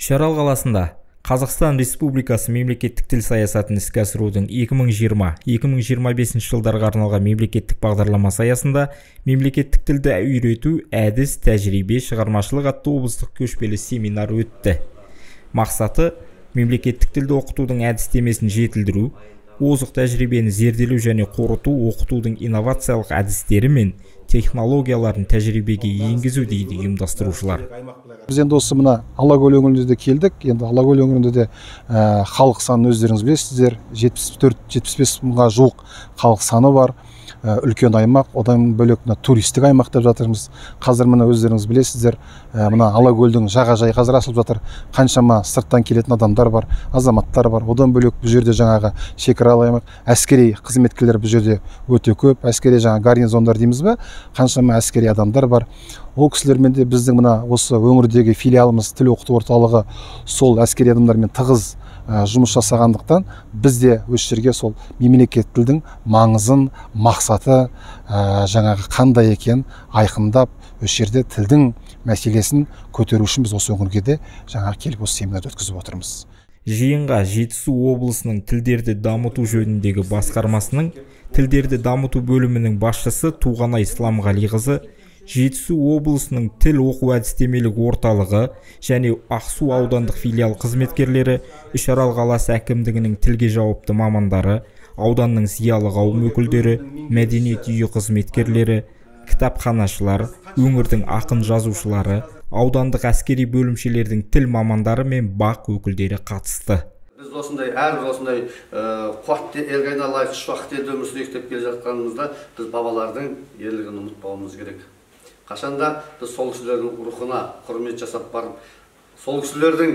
Үшарал қаласында Қазақстан Республикасы мемлекеттік тіл саясатын іске асырудың 2020-2025 жылдарға арналған мемлекеттік бағдарламасы аясында мемлекеттік тілді үйрету, әдіс, тәжірибе, шығармашылық атты облыстық көшпелі семинар өтті. Мақсаты мемлекеттік тілді оқытудың әдістемесін жетілдіру, озық тәжірибені зерделеу және қорыту, оқытудың инновациялық әдістері мен технологияларын тәжірибеге енгізу дейді ұйымдастырушылар. Біз енді осы мына Алакөл өңірінде де келдік. Енді Алакөл өңірінде де халық санын өздеріңіз білесіздер, 74-75 мыңға жуық халық саны бар. Үлкен аймақ, одан бөлек мына туристік аймақ деп жатырмыз. Қазір мына өздеріңіз білесіздер, мына Алакөлдің жағажайы қазір ашылып жатыр. Қаншама сырттан келетін адамдар бар, азаматтар бар. Одан бөлек бұл жерде жаңағы шекаралы аймақ, әскери қызметкерлер бұл жерде өте көп, әскери жаңа гарнизондар дейміз бе, қаншама әскери адамдар бар. Ол кісілермен де біздің мына осы өңірдегі филиалымыз тіл оқыту орталығы сол әскери адамдармен тығыз жұмыс жасағандықтан біз де осы жерге сол мемлекеттік тілдің маңызын, мақсаты жаңағы қандай екен айқындап, осы жерде тілдің мәселесін көтеру үшін біз осы өңірге де жаңағы келіп осы семинарды өткізіп отырмыз. Жиынға Жетісу облысының тілдерді дамыту жөніндегі басқармасының тілдерді дамыту бөлімінің басшысы Туғанай Исламғалиқызы, Жетісу облысының тіл оқу әдістемелік орталығы және Ақсу аудандық филиал қызметкерлері, Үшарал қаласы әкімдігінің тілге жауапты мамандары, ауданның зиялы қауым өкілдері, мәдениет үйі қызметкерлері, кітапханашылар, өңірдің ақын жазушылары, аудандық әскери бөлімшелердің тіл мамандары мен БАҚ өкілдері қатысты. Біз осындай әрбір осындай қуатты елге айналайық, шуақты елде өмір сүрейік деп келе жатқанымызда біз бабалардың ерлігін ұмытпауымыз керек. Қашанда біз сол кісілердің рухына құрмет жасап барып, сол кісілердің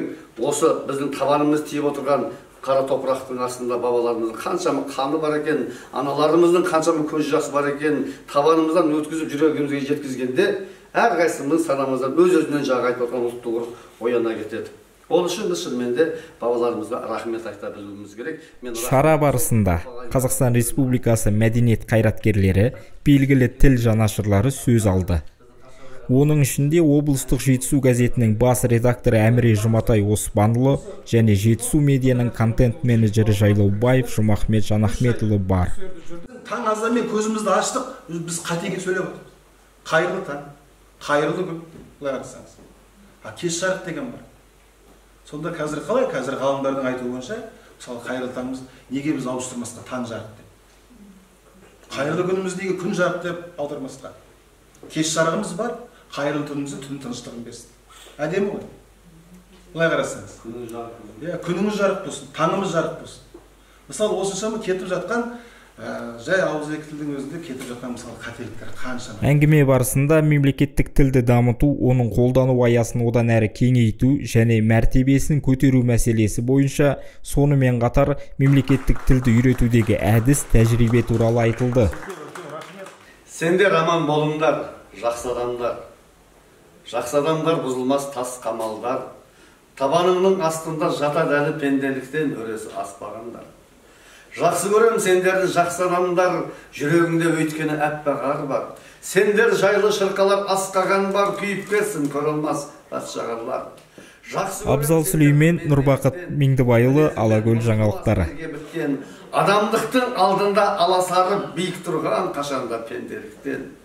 осы біздің табанымыз тиіп отырған қара топырақтың астында бабаларымыздың қаншама қаны бар екен, аналарымыздың қаншама көз жасы бар екен, табанымыздан өткізіп жүрегімізге жеткізгенде әрқайсымыздың санамыздан өз-өзінен жаңа айтып отырған ұлттық рух ояна кетеді. Ол үшін біз шынымен де бабаларымызға рахмет айта білуіміз керек. Шара барысында Қазақстан Республикасы мәдениет қайраткерлері, белгілі тіл жанашырлары сөз алды. Оның ішінде облыстық Жетісу газетінің бас редакторы Әміре Жұматай Оспанұлы және Жетісу медианың контент менеджері Жайлаубаев Жұмахмет Жанахметұлы бар. Таң азанмен көзімізді аштық, біз қатеге сөйлеп отырмыз. Қайырлы таң, қайырлы күн, былай қарасаңыз. А кеш жарық деген бар. Сонда қазір қалай? Қазір ғалымдардың айтуы бойынша, мысалы қайырлы таңымыз неге біз ауыстырмасқа таң жарық деп? Қайырлы күніміз неге күн жарық деп аудармасқа? Кеш жарығымыз бар, қайырлы түнімізді түн тыныштығын берсін. Әдемі ғой. Былай қарасаңыз. Күніңіз жарық болсын, таңымыз жарық болсын. Мысалы, осыншама кетіп жатқан, жай ауызекі тілдің өзінде кетіп жатқан мысалы қателіктер қаншама. Әңгіме барысында мемлекеттік тілді дамыту, оның қолдану аясын одан әрі кеңейту және мәртебесін көтеру мәселесі бойынша, сонымен қатар мемлекеттік тілді үйретудегі әдіс, тәжірибе туралы айтылды. Сендер аман болыңдар, жақсы адамдар. Жақсы адамдар бұзылмас тас қамалдар. Табаныңның астында жатады әлі пенделіктен өресі аспағандар. Жақсы көрем сендерді жақсы адамдар, жүрегіңде өйткені әппақ ар бар. Сендер жайлы шырқалар асқаған бар, күйіп кетсін көре алмас батшағарлар. Абзал Сүлеймен, Нұрбақыт Меңдібайұлы, Алакөл жаңалықтары. Адамдықтың алдында аласарып биік тұрған қашанда пенделіктен.